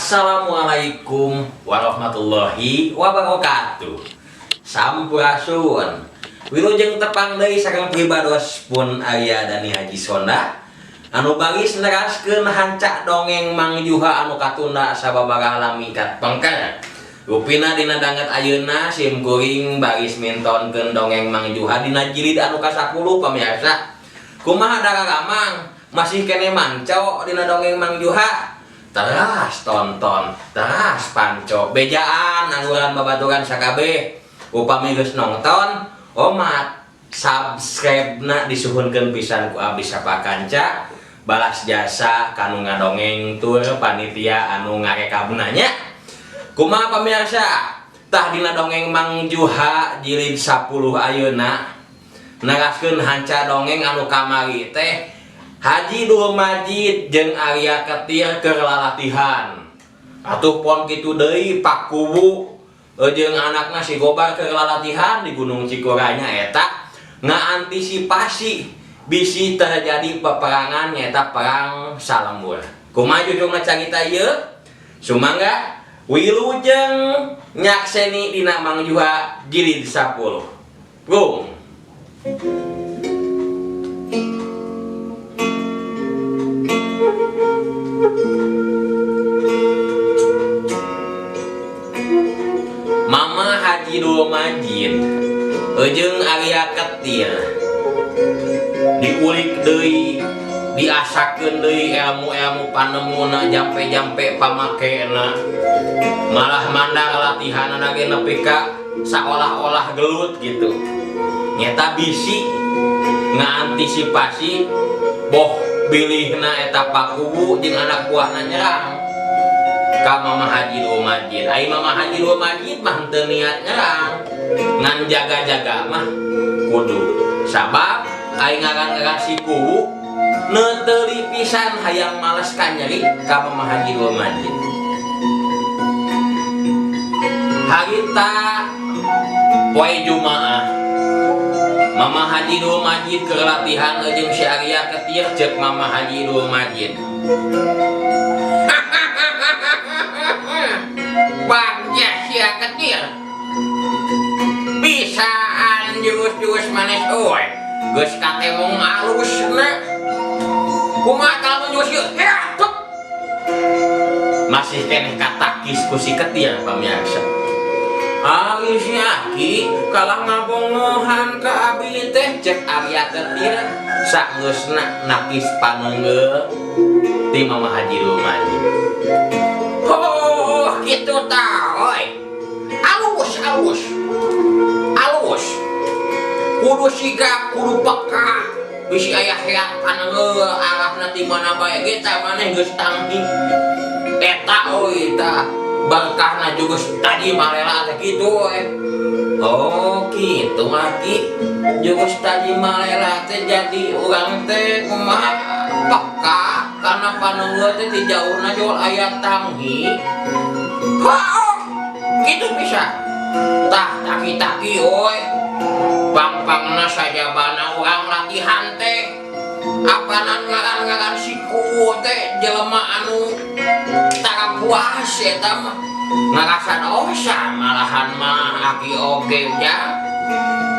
Assalamualaikum warahmatullahi wabarakatuh. Sampurasun. Wilujeng tepang deui sareng pribados pun Arya Dani Haji Sonda anu baris neraskeun hanca dongeng Mang Juha anu katunda sababaraha lami katpengker. Rupina dina danget ayeuna sim kuring baris mintonkeun dongeng Mang Juha dina jilid anu ka-10 pamirsa. Kumaha dararamang masih kene manco dina dongeng Mang Juha? Teras tonton, teras panco, bejaan angguran babaturan sakabeh. Upami geus nonton, omat subscribe-na disuhunkeun pisan ku abdi sapakanca, balas jasa kanu ngadongeng tur panitia anu ngarekabna nya. Kumaha pamirsa? Tah dina dongeng Mang Juha jilid 10 ayeuna neraskeun hanca dongeng anu kamari teh Haji Dul Majid jeung Arya Ketir keur lalatihan. Atuh pon kitu deui Pak Kuwu jeung anakna si Gobar keur lalatihan di Gunung Cikuray nya eta ngaantisipasi bisi terjadi peperangan nyaeta perang salembur. Kumaha jujurna carita ieu? Sumangga wilujeng nyakseni dina Mang Juha jilid 10. Bung. Mama Haji Dul Majid jeung Arya Ketir diulik deui diasakeun deui ilmu-ilmu panemuna jampe-jampe pamakena malah mandar latihanana ge nepi ka saolah-olah gelut gitu nyeta bisi ngaantisipasi boh bilihna eta Pakuwu jeung anak buahna nyerang ka Mama Haji Dul Majid. Ai Mama Haji Dul Majid mah henteu niat nyerang, ngan jaga-jaga mah kudu. Sabab ai ngaran-ngaran si Kuwu neuteuli pisan hayang males ka nyeri ka Mama Haji Dul Majid. Harita poe Jumaah Mama Haji Dul Majid keur latihan jeung si Arya Ketir ceuk Mama Haji Dul Majid. Bagja sia Ketir. Bisaan jurus-jurus manis euy. Geus katemong alusna. Kumaha lamun jurus ieu? Hea, tup. Masih keneh katakis ku si Ketir pamirsa. Ari si Aki kalah ngabongohan ka abi teh cek Arya Ketir sageusna nakis panenggel ti Mama Haji Dul Majid. Oh, kitu tah oi. Alus, alus. Alus. Kudu sigap, kudu peka. Bisi aya heat panenggel arahna ti mana bae ge tah maneh geus tanghi. Eta euy tah berkahna jurus tadi malela teh kitu euy. Oh, kitu mah Ki. Jurus tadi malela teh jadi urang teh kumaha peka kana panenggel teh ti jauhna jual aya tanghi. Hao, kitu bisa. Tah taki-taki euy. Pang-pangna sajabana urang latihan teh. Apanan ngaran-ngaran si Kuwu teh jelema anu tara puas eta mah. Ngarasa dosa malahan mah aki oge ja.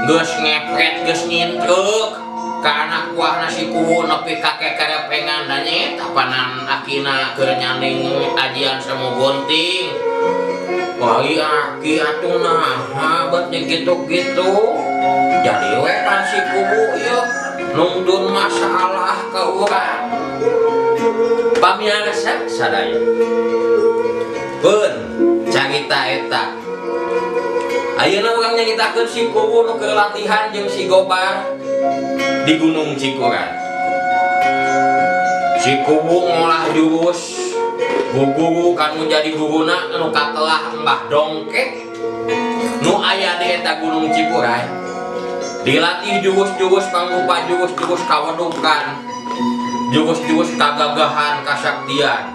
Geus ngepret geus nyintruk ka anak buahna si Kuwu nepi ka kekerepengan da nya eta panan akina keur nyanding ajian semu gunting. Wah, ieu aki atuh naha bet gitu-gitu. Jadi we pan si Kuwu ieu nungtun masalah ka urang. Pamirsa sadaya. Peun carita eta. Ayeuna urang nyaritakeun si Kuwu nu keur latihan jeung si Gobar di Gunung Cikuray. Si Kuwu ngolah jurus guguru kanu jadi guruna anu katelah Mbah Dongke nu aya di eta Gunung Cikuray. Dilatih jurus-jurus pangrupa jurus-jurus kawedukan, jurus-jurus kagagahan kasaktian.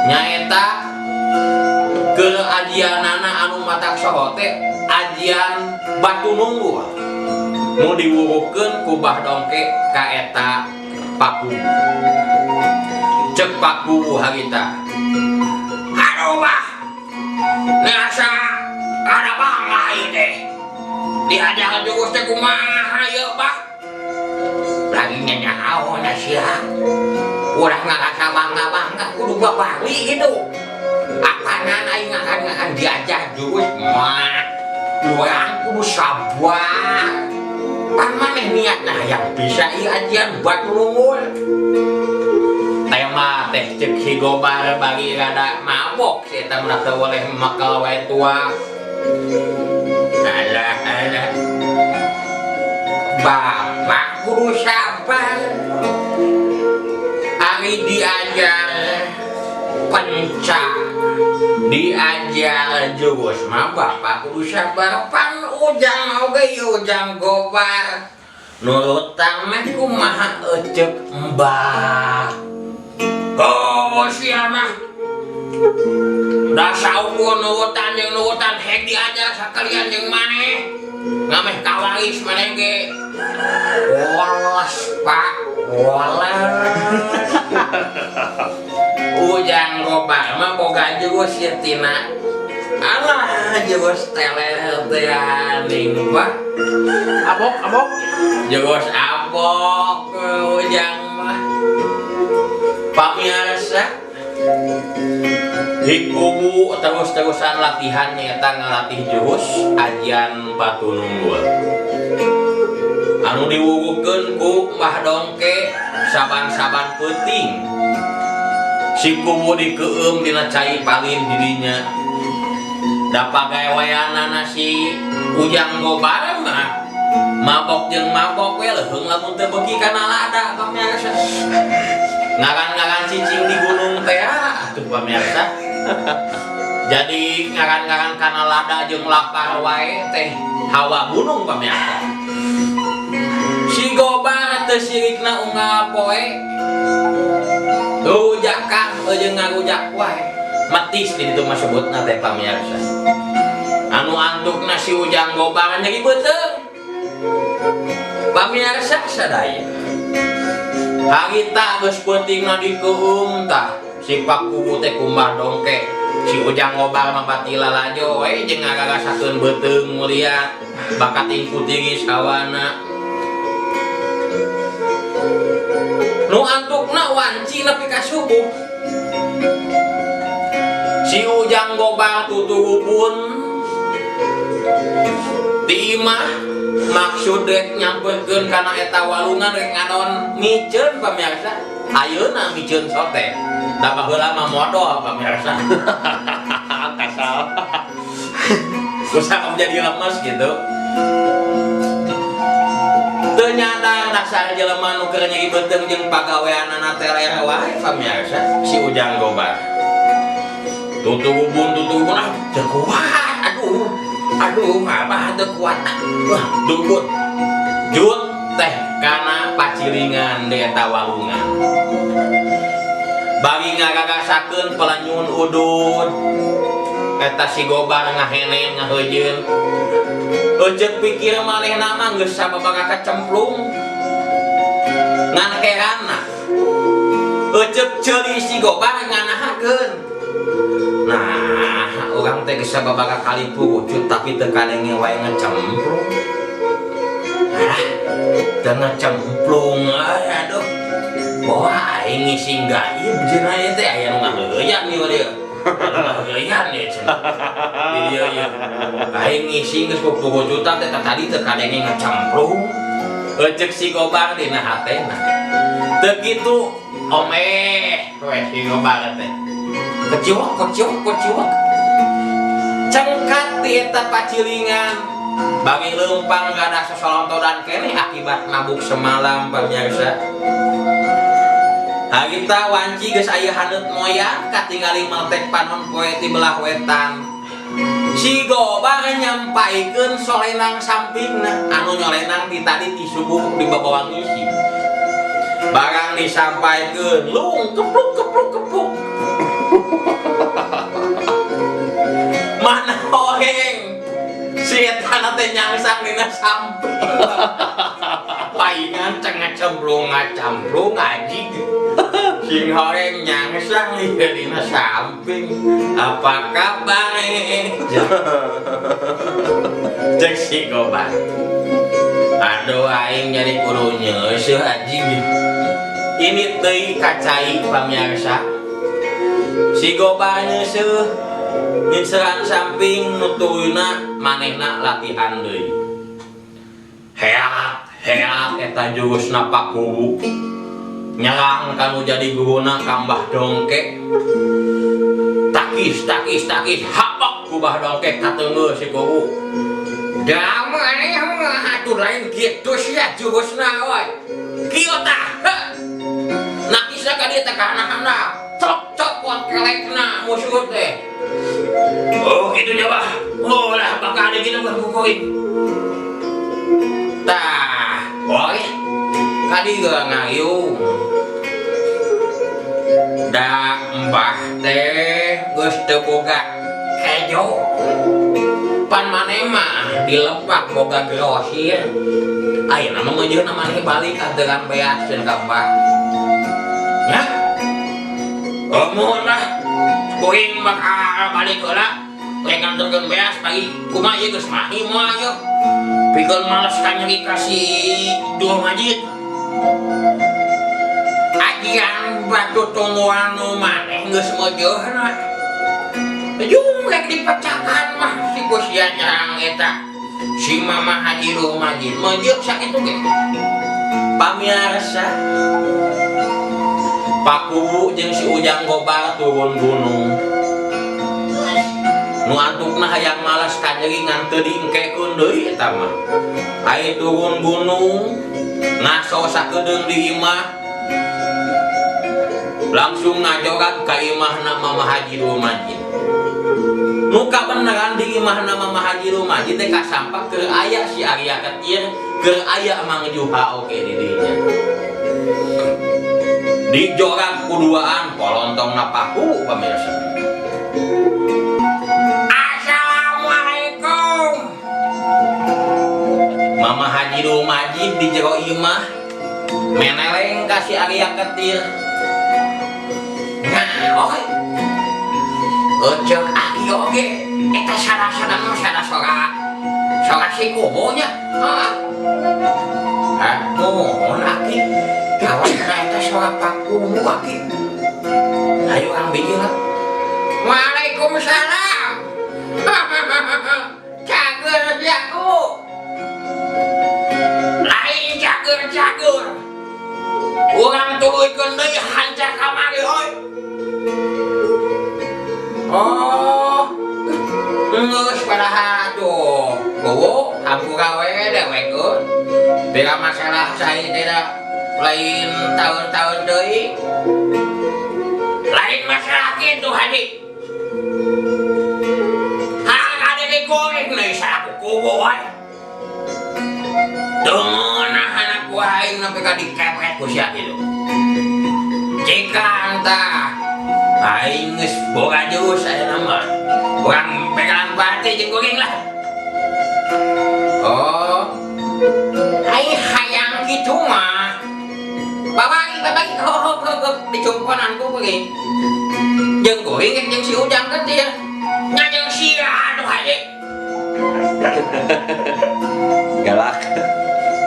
Nyaeta keur ajianana anu matak soho teh ajian batu nunggu nu diwuruhkeun ku Mbah Dongke ka eta Paku. Cek Paku harita. Nasa kada bangga ieu teh. Diajar jurus teh kumaha ieu, Pak? Lagi nyanyaon sia. Urang ngarasa bangga-bangga kudu babali gitu. Apanan aing ngaran-ngaran diajar jurus mah. Urang kudu sabar. Pan maneh niatna hayang bisa ieu ajian batu nunggul. Tema teh cek si Gobar bagi rada mabok si eta mah teu boleh makal wae tua. Alah alah. Bapak kudu sabar. Ari diajar penca, diajar jurus mah bapak kudu sabar, pan ujang oge ieu Ujang Gobar. Nurutan mah kumaha eceuk Mbah. Oh, sia mah. Da saukur nurutan jeung nurutan hek diajar sakalian jeung maneh. Ngameh kawaris maneh ge. Woles, Pak. Woles. Ujang Gobar mah boga jurus ieu tina. Alah, jurus teler teh aning, Pak. Abok, abok. Jurus abok Ujang mah. Pamirsa, Hikubu terus-terusan latihan nyata ngalatih jurus ajian batu nunggul anu diwugukeun ku Mbah Dongke saban-saban peuting. Si Kubu dikeueum dina cai palin didinya da pagaweanana si Ujang Gobar mah mabok jeung mabok we leuheung lamun teu beuki kana lada, pamirsa. Ngaran-ngaran cicing di gunung teh atuh, pamirsa, jadi ngaran-ngaran kana lada jeung lapar wae teh hawa gunung, pamirsa. Si Gobar teu sirikna unggal poe, rujakan jeung ngarujak wae metis di ditu mah sebutna teh, pamirsa. Anu antukna si Ujang Gobar nyeri beuteung, pamirsa sadaya. Harita geus peutingna dikeueum tah si Pak Kubu teh ku Mbah Dongke. Si Ujang Gobar mah pati lalajo we jeung ngararasakeun beuteung mulia bakating ku tiris hawana. Nu antukna wanci nepi ka subuh. Si Ujang Gobar tuturubun di imah maksud rek nyamperkeun kana eta walungan rek ngadon miceun, pamirsa. Ayeuna miceun sote da baheula mah modol, pamirsa. Kasal. Usaha menjadi lemes gitu. Teu nyadar dasar jelema nu keur nyeri beuteung jeung pagaweanana teler wae, pamirsa. Si Ujang Gobar tuturubun tuturubun, ah, teu kuat, aduh aduh, abah teu kuat, wah, turubun jut teh kana pacilingan di eta walungan bari ngararasakeun pelenyun udud eta. Si Gobar ngahenen ngaheujeun. Eceuk pikir manehna mah geus sababaraha kacemplung ngan kerana eceuk ceuli si Gobar nganahakeun, nah urang teh geus sababaraha kali purucut tapi teu kadenge wae ngecemplung. Alah, teu ngecemplung, aduh. Wah, aing ngising gaib cenah ieu teh, aya nu ngaheuyan ieu dieu. Anu ngaheuyan ieu cenah. Di dieu ieu. Aing ngising geus purucutan teh tadi teu kadenge ngecemplung. Eceuk si Gobar dina hatena. Teu kitu omeh we si Gobar teh. Keciwak keciwak keciwak. Cengkat di eta pacilingan bagi leumpang gada sosolontodan keneh akibat mabuk semalam, pamirsa. Harita wanci geus aya haneut moyan katingali meletek panon poe ti belah wetan. Si Gobar nyampaikeun solenang sampingna anu nyolenang ti tadi ti subuh di babawang ngisi. Barang disampaikeun lung kepluk kepluk kepluk. Mana horeng si eta teh nyangsang dina samping. Paingan cengah cemplung ngacamplung anjing. Sing horeng nyangsang ieu dina samping. Apa kabar? Cek si Gobar. Aduh, aing jadi kudu nyeuseuh, anjing. Ini teuing ka cai, pamirsa. Si Gobar nyeuseuh nyingseran samping, nutuyna manehna latihan deui. Heat heat eta jurusna Pakuwu. Nyerang kanu jadi guruna, ka Mbah Dongke. Takis takis takis, hapak ku Mbah Dongke, kateunggeul si Kuwu. Da maneh mah atuh lain kitu sia jurusna we. Kieu tah. Nakisna ka dieu teh ka handap. Cok copot kelekna musuh teh. Oh, gitu nya, Bah. Oh lah, bakal ada gitu kan kukuin. Tah, boleh. Kadi ge ngayung. Da Mbah teh geus teu boga kejo. Pan maneh mah di lebak boga grosir. Ayeuna mah meunjeuna maneh balik anteran beas cenah ka Mbah. Ya? Oh, mohon lah. Kuring bakal balik heula. Rek nganterkeun beas pagi. Kumaha ieu, geus mahi moal ieu? Pikeun males ka nyeri ka si Dul Majid. Ajian batu tungguan nu maneh geus meujeuhna. Jung rek dipecakan mah si Kusia nyerang eta. Si Mama Haji Dul Majid meujeuh sakitu ge. Pamiarsa, Pakuwu jeung si Ujang Gobar turun gunung. Nu antukna hayang malas ka nyeri ngan teu diengkekeun deui eta mah. Ai turun gunung ngaso sakedeung di imah, langsung ngajorag ka imahna Mama Haji Dul Majid. Nu kabeneran di imahna Mama Haji Dul Majid teh kasampak keur aya si Arya Ketir, keur aya Mang Juha oge di dinya. Dijorag kuduaan polontongna Paku, pamirsa. Assalamualaikum. Mama Haji Dul Majid di jero imah meneleng ka si Arya Ketir. Nah, oi. Eceuk aki oge eta sada-sada mah sada sora. Sora si kubonya. Heeh. Ah, mohon aki. Kawan eta sora Pakuwu, aki. Ayo urang bijil lah. Waalaikumsalam. Cager aku. Lain cager-cager. Urang tuluykeun deui hancar kamari oi. Oh. Geus padahal tuh. Gowo hampura we dewekeun. Beda masalah saya tidak lain tahun-tahun deui. Lain masalah kitu, Haji. Hal ada di goreng deui salaku kubu wae. Dengeunah anak gua aing nepi ka dikepret ku sia kitu. Jika entah aing geus boga jurus ayeuna mah. Urang pegangan pati jeung kuring lah. Oh. Aing hayang kitu mah. Babagi babagi ho ho ho ho dicumponan ku kuring. Jeung kuring jeung si Ujang ketir. Nya jeung sia atuh, Haji. Galak.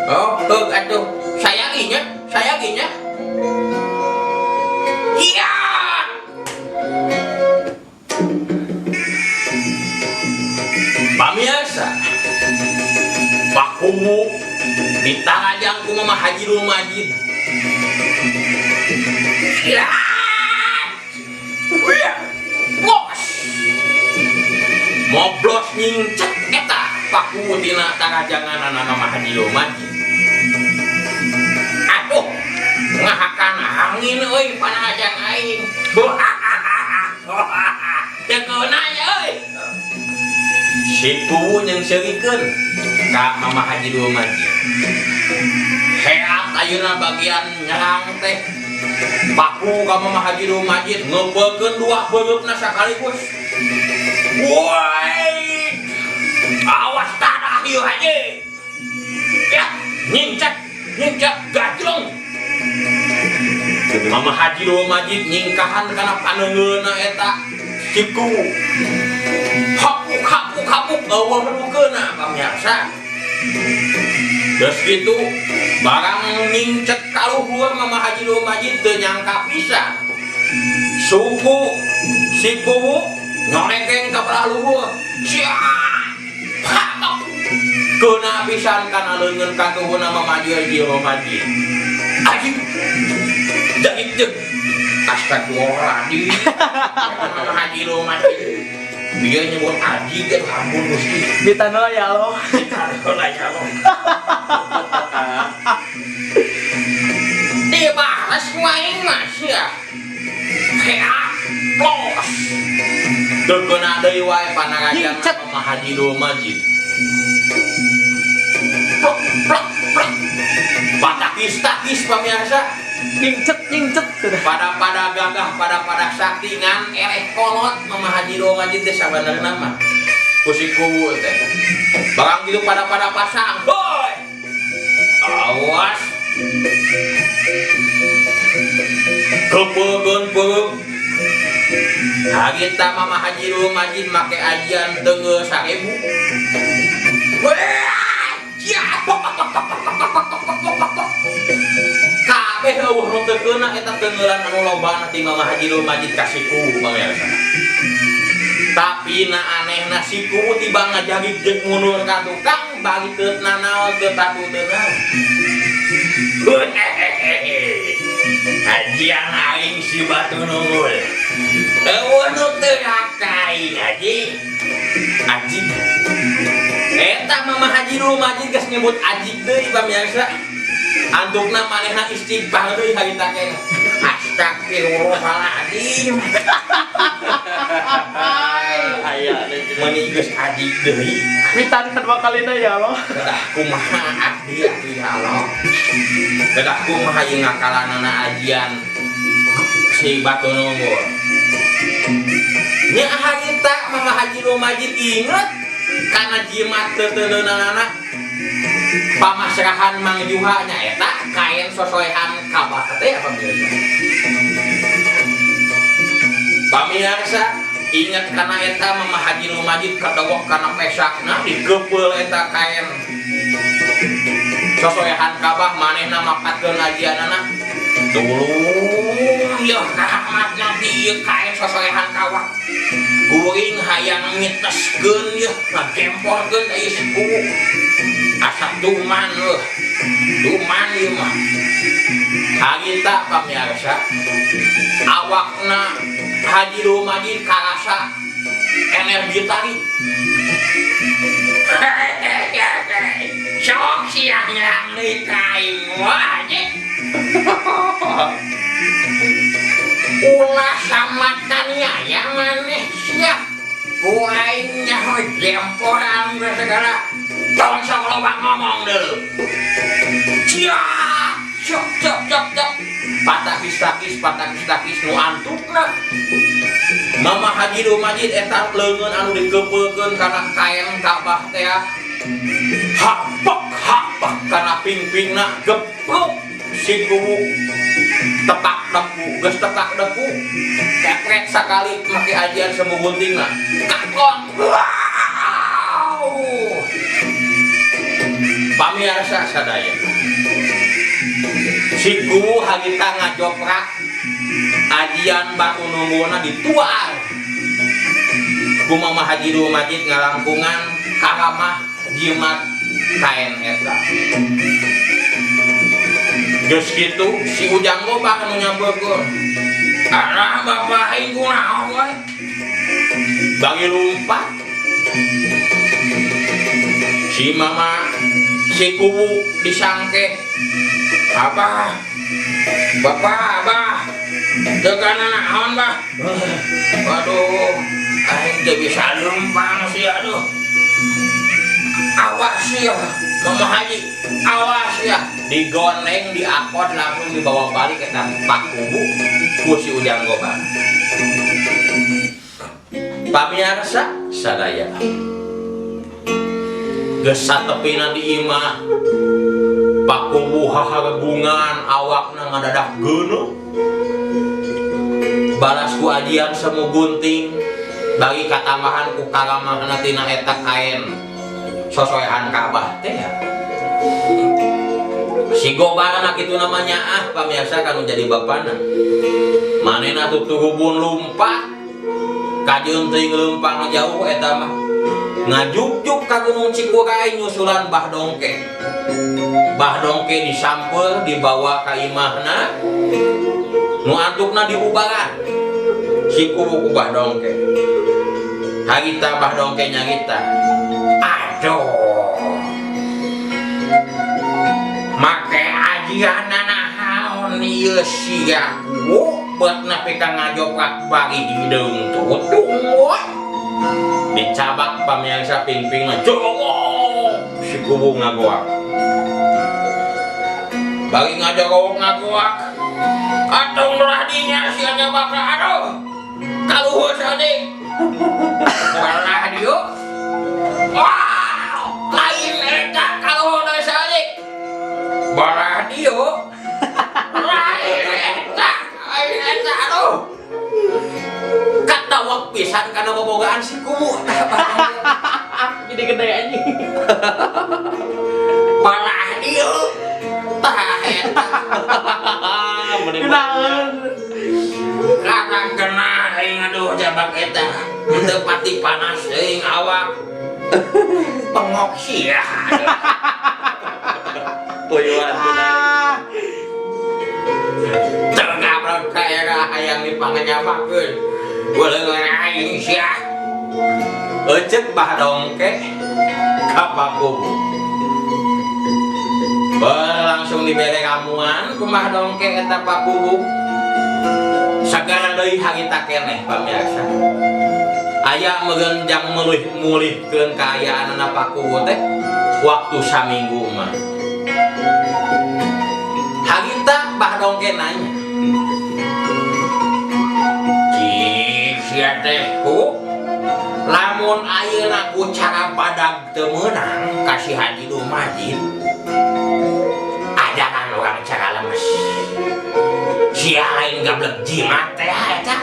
Oh, heug atuh. Saya nya, saya nya. Iya. Pamirsa, Pakuwu ditarajang ku Mama Haji Dul Majid. Ya. Bos. Moblos nyingcet eta Pakuwu tina tarajanganana Mama Haji Dul Majid. Aduh, ngahakan angin euy panajang aing. Teu keuna euy. Si Kuwu nyeungseurikeun ka Mama Haji Dul Majid. Heat ayeuna bagian nyerang teh. Paku ka Mama Haji Dul Majid ngebekeun dua beureupna sekaligus. Woi! Awas tadah ieu, Haji. Ya, nyincet, nyincet gajleng. Mama Haji Dul Majid nyingkahan kana paneungeuna eta siku. Hapuk hapuk hapuk, euweuh nu keuna, pamirsa. Geus kitu barang ngincet ka luhur, Mama Haji Dul Majid teu nyangka pisan. Suku si kuwu nyorekeng ka belah luhur. Sia! Patok! Keuna pisan kana leungeun katuhuna Mama Haji Dul Majid. Anjing! Jagik jeg. Astagfirullahaladzim. Mama Haji Dul Majid. Dia nyebut aji kan, ampun Gusti. Bitanola ya Allah. Lah ya Allah. Dibahas main mas ya. Heat plos. Teu keuna deui wae panarajan Hincet. Mama Haji Dul Majid. Plok plok plok. Patakis-takis, pamirsa. Nyingcet nyingcet. Pada pada gagah, pada pada sakti, ngan eleh kolot Mama Haji Dul Majid teh sabenerna mah. Ku si kuwu teh. Barang gitu pada pada pasang. Hoi. Awas. Kepegeun peureum. Harita Mama Haji Dul Majid make ajian teunggeul 1000. Wah, ya. Kabeh euweuh nu teu keuna eta teungeulan anu lobana ti Mama Haji Dul Majid ka si kuwu, pamirsa. Tapi na anehna si kuwu tiba ngajagig jeung mundur ka tukang bagi teu nanaon, teu tatu teu naon. Ajian aing si batu nunggul. Euweuh nu teu aing haji. Ajig. Eta Mama Haji Dul Majid geus nyebut ajig deui, pamirsa. Antukna manehna istighfar deui harita keneh. Astagfirullahaladzim. Aya. Meuni geus ajig deui. Witan kedua kalina ya Allah. Kedah kumaha abdi atuh ya Allah. Kedah kumaha ieu ngakalanana ajian si batu nunggul. Nya harita Mama Haji Dul Majid inget kana jimat teuteunana pamasrahan Mang Juha, nya eta kain sosoehan Kabah teh apa biasa. Pamirsa, inget kana eta Mama Haji Dul Majid kadogok kana pesakna, dikepeul eta kain sosoehan Kabah, manehna mapatkeun ajianana. Tulung yeuh rahmatna di ieu kain sosoehan Kabah. Kuring hayang miteskeun yeuh, ngagemporkeun ieu si kuwu. Asa tuman euh. Tuman ieu mah. Harita, pamirsa, awakna Haji Dul Majid karasa energi tadi. Sok siang nyerang deui ka aing wah haji. Ulah sama ya maneh sia. Ku aing nyaho jemporan we segala. Tong sok loba ngomong deui. Cia, cok cok cok cok. Patakis-takis, patakis-takis nu antukna. Mama Haji Dul Majid eta leungeun anu dikepeulkeun kana kain Kabah teh hapak hapak kana pingpingna, gepruk si kuwu tepak deku. Geus tepak deku, kepret sakali make ajian semu guntingna, kakon. Wow, pamirsa sadaya, si kuwu harita ngajoprak ajian batu nunggulna dituar ku Mama Haji Dul Majid ngalangkungan karamah jimat kain eta. Geus kitu si Ujang Gobang anu nyampeurkeun, "Alah, bapak aing kunaon we?" Bagi lumpat si mama si kuwu disangke, "Abah, bapak, abah teu kana naon, bah? Waduh, aing teu bisa lempang sih, aduh. Awas ya, Mama Haji, awas ya." Digondeng, diakod, langsung dibawa balik ke Pak Kuwu ku si Ujang Gobang. Pamirsa sadaya, geus satepina di imah, Pak Kuwu haharegungan, awakna ngadadak geuneuh. Dibalas ku ajian semu gunting bagi katambahan ku karamahna tina eta kaen sosoehan Ka'bah teh ya. Si gobarna kitu namanya ah pamirsa kanu jadi bapana. Manehna tuturubun lumpat kajeun teuing leumpang jauh eta mah. Ngajukjuk ka Gunung Cikuray nyusulan Bah Dongke. Bah Dongke disamper dibawa ka imahna nu antukna diubaran. Si kubu ku Bah Dongke. Harita Bah Dongke nyarita. Aduh. Make ajian nanaon ieu sia kuwu beut nepi ka ngajoprak bari hideung tutung we. Dicabak pamirsa pingpingna jogok si kubu ngagoak. Bari ngajogok ngagoak. Atung radinya sia nyabakna aduh. Kaluhur sadik. Balah dieu. Wah, lain eta kaluhur sadik. Balah dieu. Lain eta, lain eta aduh. Katawak pisan kana bobogaan si kubu. Jadi gede anjing. Balah dieu. Tah eta. Kenaeun. Kakak kena aing aduh jabak eta. Teu pati panas teuing awak. Pengok sia. Puyuhan Ah. Teu ngabrod ka era hayang dipanganyabakeun. Beuleungeun aing sia. Eceuk Bah Dongke ka Pakubu. Langsung dibere ramuan ku Bah Dongke eta Pakubu. Sagara deui harita keneh pamirsa. Aya meureun jang mulih-mulihkeun kaayaanna Pakubu teh waktu saminggu mah. Harita Bah Dongke nanya. Cik sia teh ku lamun ayeuna ku cara badag teu meunang ka si Haji Dulmajid. Ajaran urang cara lemes. Sia lain gablek jimat teh eta.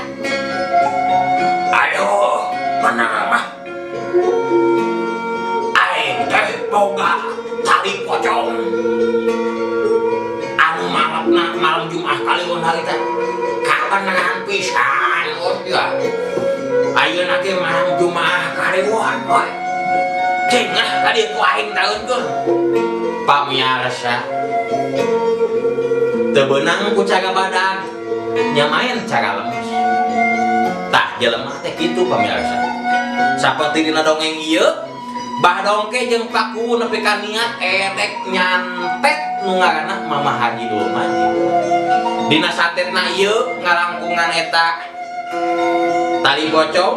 Aduh, menang mah. Aing teh boga tali pocong. Anu malamna malam Jumat kaliwon harita. Kabeneran pisan oh ya. Ayeuna ge malam Jumat kaliwon we. Cing lah tadi ku aing taeunkeun. Pamiarsa. Teu beunang ku cara badag, nya maen cara lemes. Tah jelema teh kitu pamirsa. Saperti dina dongeng ieu, Bah Dongke jeung Paku nepi ka niat erek nyantet nu ngaranna Mama Haji Dulmajid. Dina santetna ieu ngalangkungan eta tali pocong,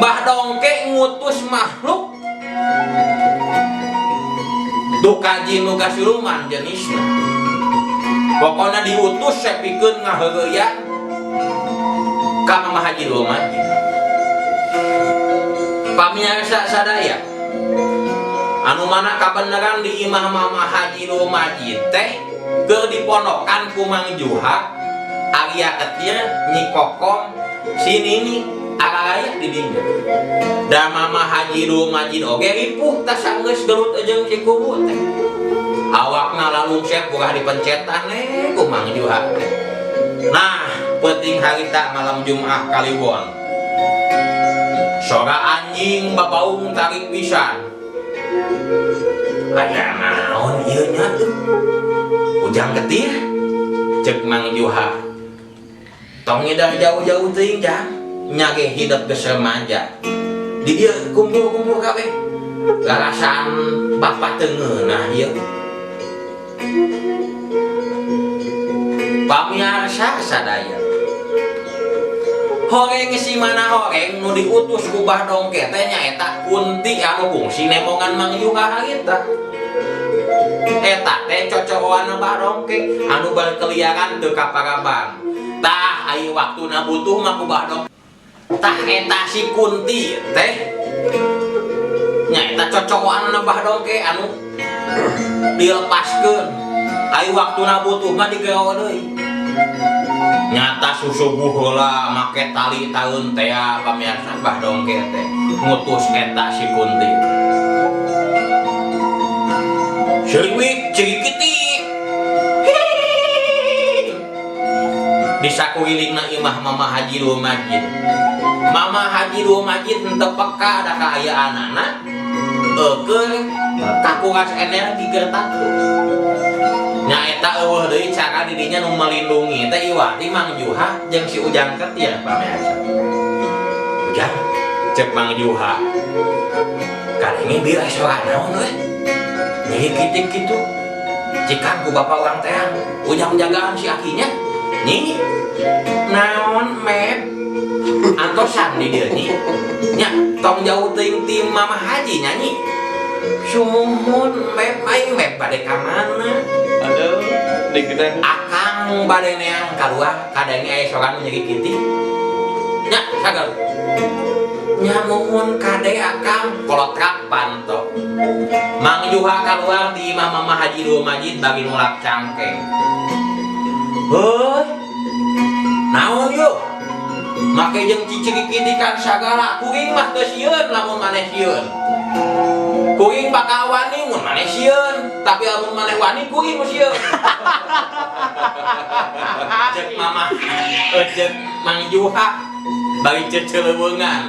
Mbah Dongke ngutus makhluk duka jin nu siluman jenisna. Pokona diutus sepikeun ngaheueuyan ka Mama Haji Dulmajid. Pamirsa sadaya, anu mana kabeneran di imah Mama Haji Dulmajid teh keur dipondokan ku Mang Juha, Arya Ketir, Nyi Kokom, si Nini, araraya di dinya. Da Mama Haji Dulmajid oge ripuh tas sanggeus gelut jeung si kubu teh. Awakna lalungset burah dipencetan ku Mang Juha teh. Nah, peuting harita malam Jumat kaliwon. Sora anjing babaung tarik pisan. Aya naon ieu nya tuh? Ujang Ketir cek Mang Juha. Tong ngidah jauh-jauh teuing jang. Nya ge hidep geus remaja. Di dieu kumpul-kumpul kabeh. Larasan bapak teu ngeunah ieu. Pamiarsa sadaya. Horeng si mana horeng nu diutus ku Bah Dongke teh nyaeta Kunti anu fungsi nemongan Mang Juha harita. Eta teh cocokan Bah Dongke anu berkeliaran teu kaparaban. Tah aya waktuna butuh mah ku Bah Dongke. Tah eta si Kunti teh nyaeta cocokan Bah Dongke anu dilepaskeun. Aya waktuna butuh mah digerowo deui. Nyata susuguh heula make tali taeun teh pamirsa Bah Dongke teh ngutus eta si Kunti. Seriwik cirikitik. Di sakurilingna imah Mama Haji Dulmajid. Mama Haji Dulmajid henteu peka da kaayaanana eukeun kakuras energi keur tatu. Nyaeta eueuh deui cara didinya nu melindungi teh Iwati Mang Juha jeung si Ujang Ketir pamirsa. Ujang cek Mang Juha. Kadenge bieu aya suara naon we? Nyirikitik kitu. Cikan ku bapak urang teh Ujang jagaan si akinya. Nyi naon mep antosan di dieu nyi. Nya tong jauh teuing ti Mama Haji nya nyi. Sumuhun mep aing mep bade ka mana? Aduh, deg-degan. Akang bade neang kaluar kadenge aya soran nyirikitik. Nya sagal. Nya muhun kade akang kolotrak panto. Mang Juha kaluar di imah Mama Haji Dulmajid bagi nulak cangkeng. Heuh. Naon yeuh? Make jeung cicirikitikan sagala kuring mah teu sieun lamun maneh sieun. Kuring bakal wani mun maneh sieun, tapi lamun maneh wani kuring nu sieun. Cek mama, cek Mang Juha bari ceceleweungan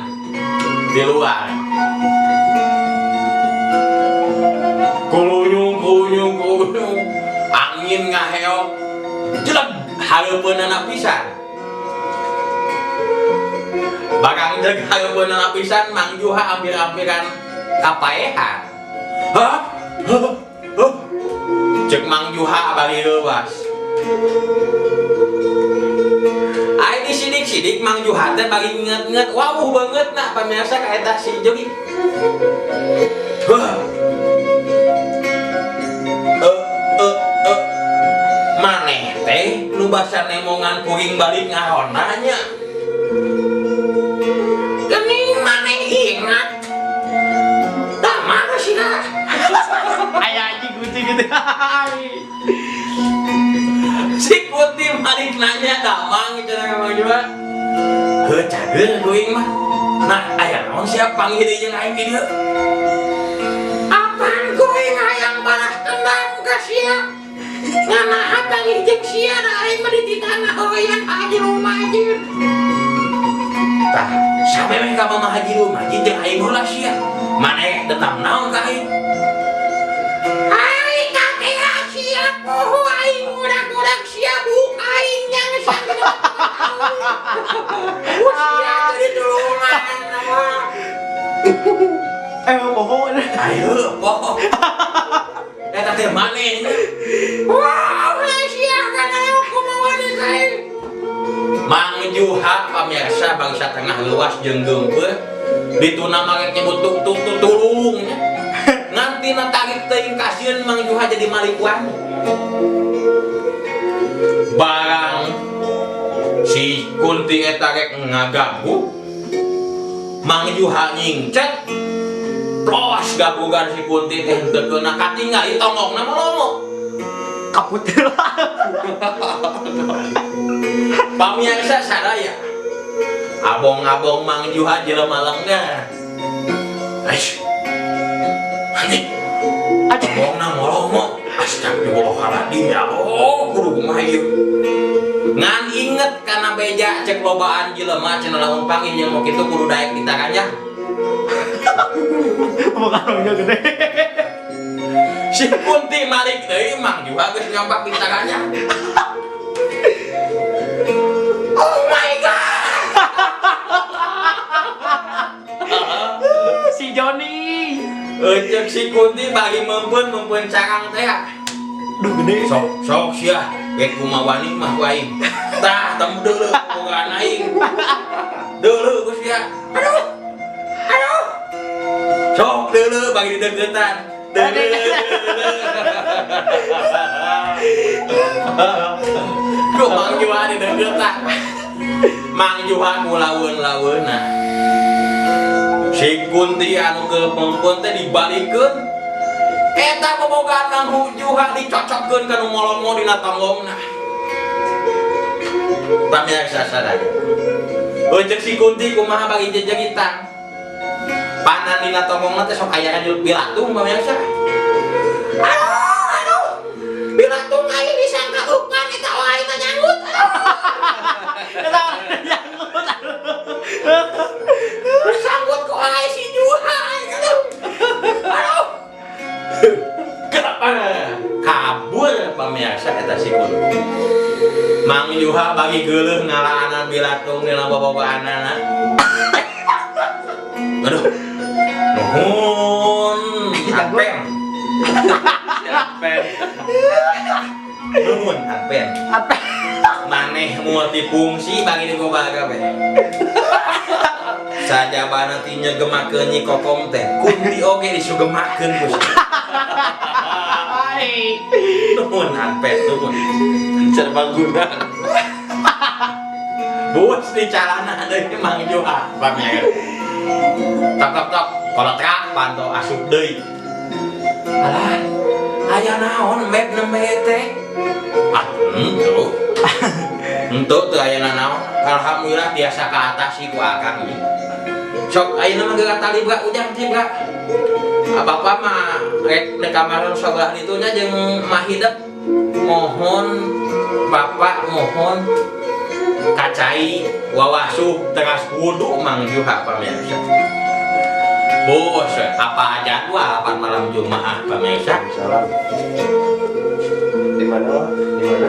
di luar. Kulunyung kulunyung kulunyung angin ngaheok jelek hareupeunana pisan. Barang jeung hareupeunana pisan Mang Juha ampir-ampiran kapaehan. Hah? Hah? Hah? Cek Mang Juha bari leuwas. Ai disidik-sidik Mang Juha teh bari nginget-nginget wawuh beungeut na pamirsa ka eta si Jogi. Hah? Maneh teh nu basa nemongan kuring balik ngaronda nya. Geuning maneh ingat. Tah mana sih ka? Aya anjing kucing gitu. Si Kunti balik nanya damang cenah ka Mang Juha. Heuh cager kuring mah. Nah, aya naon sia panggih deui jeung aing di dieu? Apaan kuring hayang balas dendam ka sia? Nganaha panggih jeung sia da aing mah dititana horeyan Haji Dulmajid. Tah, samemeh ka Mama Haji Dulmajid jeung aing heula sia. Maneh dendam naon ka aing? Ari kakek sia poho aing ngudak-ngudak sia buk aing yang sagede. Sia teu ditulungan. Poho. Ayo, poho. Eta teh maneh. Wow, sia kana kumaha deui ka aing. Mang Juha pamirsa bangsa tengah leuwas jeung geumpeur dituna mah nyebut tung tung tung tulung nya. Ngan tina tarik teuing kasieun Mang Juha jadi malik wani. Barang si Kunti eta rek ngagabug Mang Juha nyingcet plos gabugan si Kunti teh henteu keuna katingali tonggongna molomo. Kaput. Pamirsa sadaya abong-abong Mang Juha jelema lengger. Aish. Anjing. Tonggongna molomo. Astagfirullahaladzim ya Allah, kudu kumaha ieu. Ngan inget kana beja cek lobaan jelema cenah lamun panggih jeung nu kitu kudu daek ditaranya. Bukan orangnya gede. Si Kunti malik deui Mang Juha geus nyampak ditaranya. Oh my god. Si Joni. Cek si Kunti bagi mempeun carang teh. Duh gede. Sok sok sia rek kumaha wani mah ku aing. Tah temu deuleu bogaan aing. Deuleu ku sia. Aduh. Aduh. Sok deuleu bagi dideuketan. Deuleu. Ku Mang Juha dideuketan. Mang Juha ku laweun-laweunna. Si Kunti anu keur mempeun teh dibalikeun. Eta bobogaan Mang Juha dicocokkeun ka nu molomo dina tonggongna. Pamirsa sadaya. Ceuk si Kunti kumaha bagi jejeritan. Panan dina tongongna teh sok aya ka bilatung pamirsa. Aduh, aduh. Bilatung aing disangka eupan eta aing nyanggut. Eta nyanggut. Sanggut ku aing si Juha. Aduh. Aduh. Kenapa? Kabur pamirsa eta si Kunti. Mang Juha bagi geuleuh ngalaanan bilatung dina bobogohanana. Aduh. Nuhun. Adpen. Adpen. Nuhun Adpen. Apa? Maneh multifungsi bagi di gobal kabeh. Sajabana ti nyegemakeun Nyi Kokom teh, Kunti oge disugemakeun ku sia. Hai. Nuhun Adpen, nuhun. Serbaguna. Bus di calana deui Mang Juha, pamirsa. Tok tok tok, kolotrak panto asup deui. Alah, aya naon mep nembe teh? Ah, henteu. Henteu teu aya naon. Alhamdulillah biasa kaatasi ku akang ieu. Sok ayeuna mah geura talibra ujang tibra. Bapak mah rek di kamar sebelah ditunya jeung Mahidep. Mohon Bapak mohon kacai wawasuh teras wudu Mang Juha pamirsa. Bos, apa jadwal pan malam Jumaah pamirsa? Salam. Di mana? Di mana?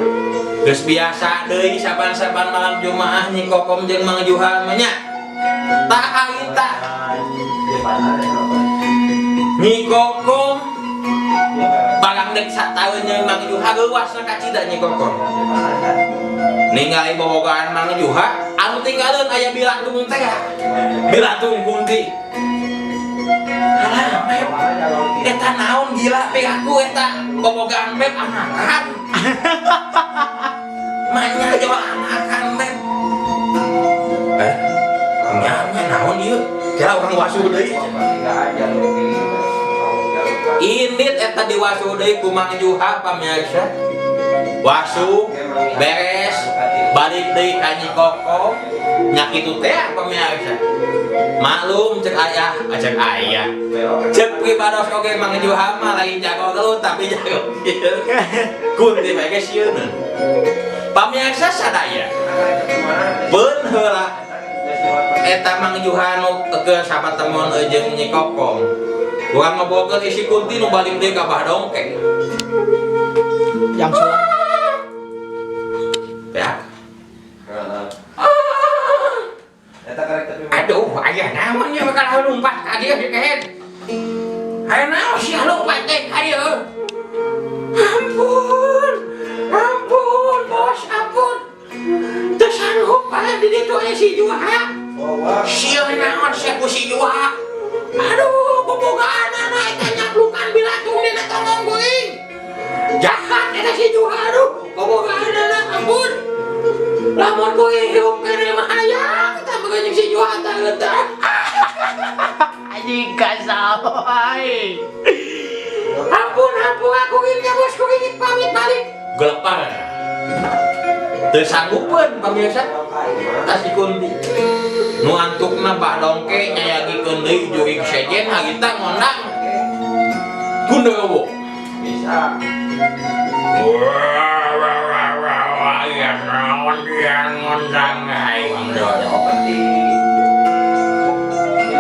Geus biasa deui saban-saban malam Jumaah Nyi Kokom jeung Mang Juha mah nya. Tah harita Di mana? Nyi Kokom barang dek sataeun jeung Mang Juha leuwasna kacida Nyi Kokom. Di mana? Ningali bobogohan Mang Juha anu tinggaleun aya bilatung teh. Bilatung Kunti. Alah, mep. Eta naon gila aku eta bobogohan mep anakan. Manya jawa anakan mep. Eh, nya nya naon ieu? Kira urang wasuh deui. Indit eta diwasuh deui ku Mang Juha pamirsa. Wasuh beres balik deui ka Nyi Kokom nya kitu teh pamirsa. Maklum cek ayah, ah, cek ayah. Cek pribados oge Mang Juha mah lain jago gelut tapi jago kieu. Kunti bae ge sieun. Pamirsa sadaya, beun heula eta Mang Juha nu keur sapatemon jeung Nyi Kokom. Urang ngobrolkeun isi Kunti nu balik deui ka Bah Dongke. Yang suara. Ya. Aduh, aya naon nya bakal lompat ka dieu si kehed. Aya naon sia lompat teh ka dieu? Ampun. Ampun, bos, ampun. Teu sanggup aya di ditu aya si Juha. Sia naon sia ku si Juha. Aduh, bobogaanana eta nyaplukan bilatung dina tongong kuring. Jahat eta si Juha, aduh, bobogaanana ampun. Lamun kuring hirup keneh mah hayang tambah jeung si Juha teh eta. Anjing kasar. Hai. Ampun, ampun, aku ingin bos, kuring pamit balik. Gelepar. Teu sanggupeun pamirsa. Tas si Kunti. Nu antukna Pak Dongke nyayagikeun deui jurig sejen harita ngondang Gundurwo. Bisa. Wah, wah, wah, wah, wah, ya naon dia ngondang aing.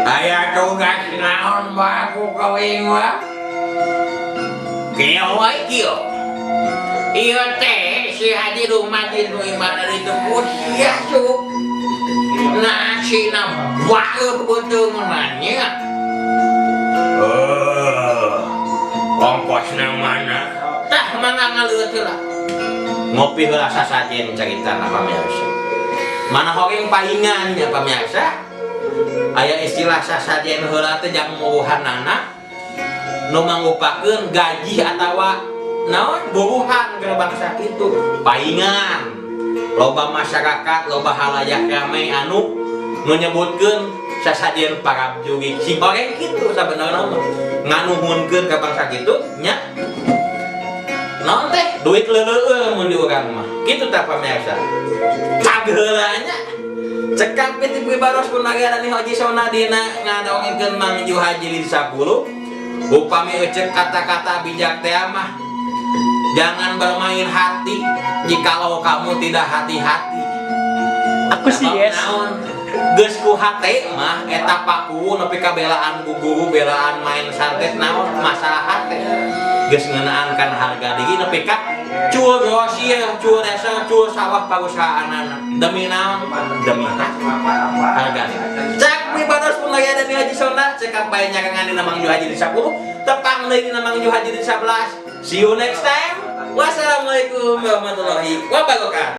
Aya tugas naon baku kawin wa? Kieu wae kieu. Ieu teh si Haji Rumadin nu imahna ditu sia su. Nasina baeuh beuteung nanya. Eh, ongkosna mana? Tah mangga ngaleueut heula. Ngopi heula sasajen caritana pamirsa. Mana horing paingan nya pamirsa? Aya istilah sasajen heula teh jang muruhanana nu mangrupakeun gaji atawa naon buruhan keur bangsa kitu paingan. Loba masyarakat, loba halayak rame anu menyebutkeun sasajen para jurig sing goreng kitu sabenerna mah nganuhunkeun ka bangsa kitu nya naon teh duit leuleueur mun di urang mah kitu tah pamirsa. Heula nya. Cekap ti pribados pun lagi ada nih Haji Sona dina ngadongengkeun Mang Juha jilid 10. Upami ecek kata-kata bijak teh mah, jangan bermain hati jikalau kamu tidak hati-hati. Aku sih yes. Naon? Geus ku hate mah eta paku nepi ka belaan ku guru, belaan main santet, naon masalah hate. Geus ngeunaan kan harga diri nepi ka cul grosir, cul desa, cul sawah perusahaanana. Demi naon? Demi hati. Harga diri. Cek pribados pun lagi ada di Haji Sona, cekap bae nyarengan dina Mang Juha jilid 10, tepang deui dina Mang Juha jilid 11. See you next time. Wassalamualaikum warahmatullahi wabarakatuh.